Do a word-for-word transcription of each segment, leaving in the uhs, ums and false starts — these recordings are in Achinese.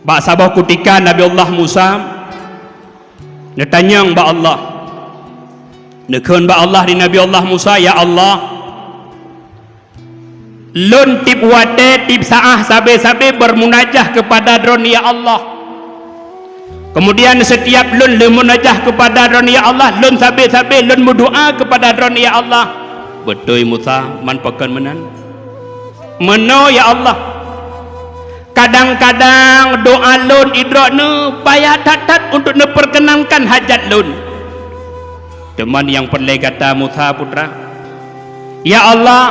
Bak saboh kutika Nabi Allah Musa neutanyong bak Allah. Neukheun bak Allah di Nabi Allah Musa, "Ya Allah, lôn tieb watée, tieb saáh sabe-sabe beumunajah keupada Droeneuh, ya Allah. Keumudian, seutiab lôn leumunajah keupada Droeneuh, ya Allah, lôn sabe-sabe lôn meudoá keupada Droeneuh, ya Allah." "Beutôi, Musa, man pakon meunan?" "Meunoe, ya Allah. Kadang-kadang doá lôn i Droeneuh payah that-that untuk neupeukeunankan hajat lôn. Teuma nyang peureulée gata, Musa putra, ya Allah,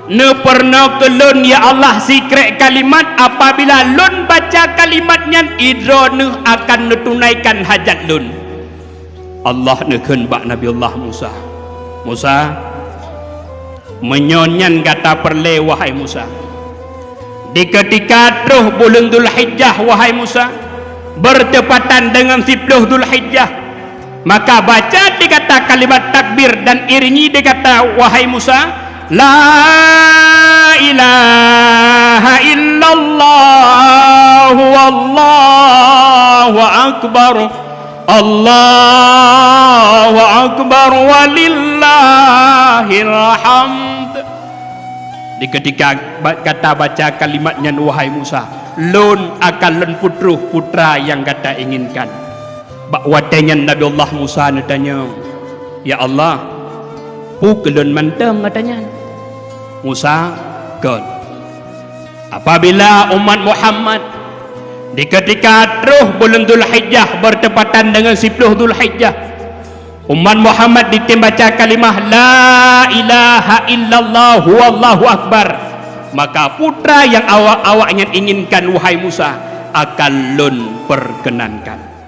neupeurunoe keu lôn, ya Allah, sikrék kalimat, apabila lôn baca kalimat nyan, i Droeneuh akan neutunaikan hajat lôn." Allah neukheun bak Nabi Allah Musa, "Musa, meunyoe nyan gata peureulée, wahai Musa, di keutika troh buleuen Dzulhijjah, wahai Musa, beurteupatan deungon siploh Dzulhijjah, maka baca di gata kalimat takbir dan iringi di gata, wahai Musa, 'La ilaha illallah wallahu akbar, Allahu akbar walillahil hamd.'" Di keutika ba-, gata baca kalimat nyan, wahai Musa, lôn akan lôn peutroh putra nyang gata inginkan. Bak watée nyan Nabi Allah Musa neutanyong, "Ya Allah, peu keu lôn mantong gata nyan?" "Musa, kon, apabila umat Muhammad di keutika troh buleuen Dzulhijjah beurteupatan deungon siploh Dzulhijjah, umat Muhammad ditem baca kalimah 'La ilaha illallah wallahu akbar', maka putra nyang awak-, awaknyan inginkan, wahai Musa, akan lôn peukeunankan."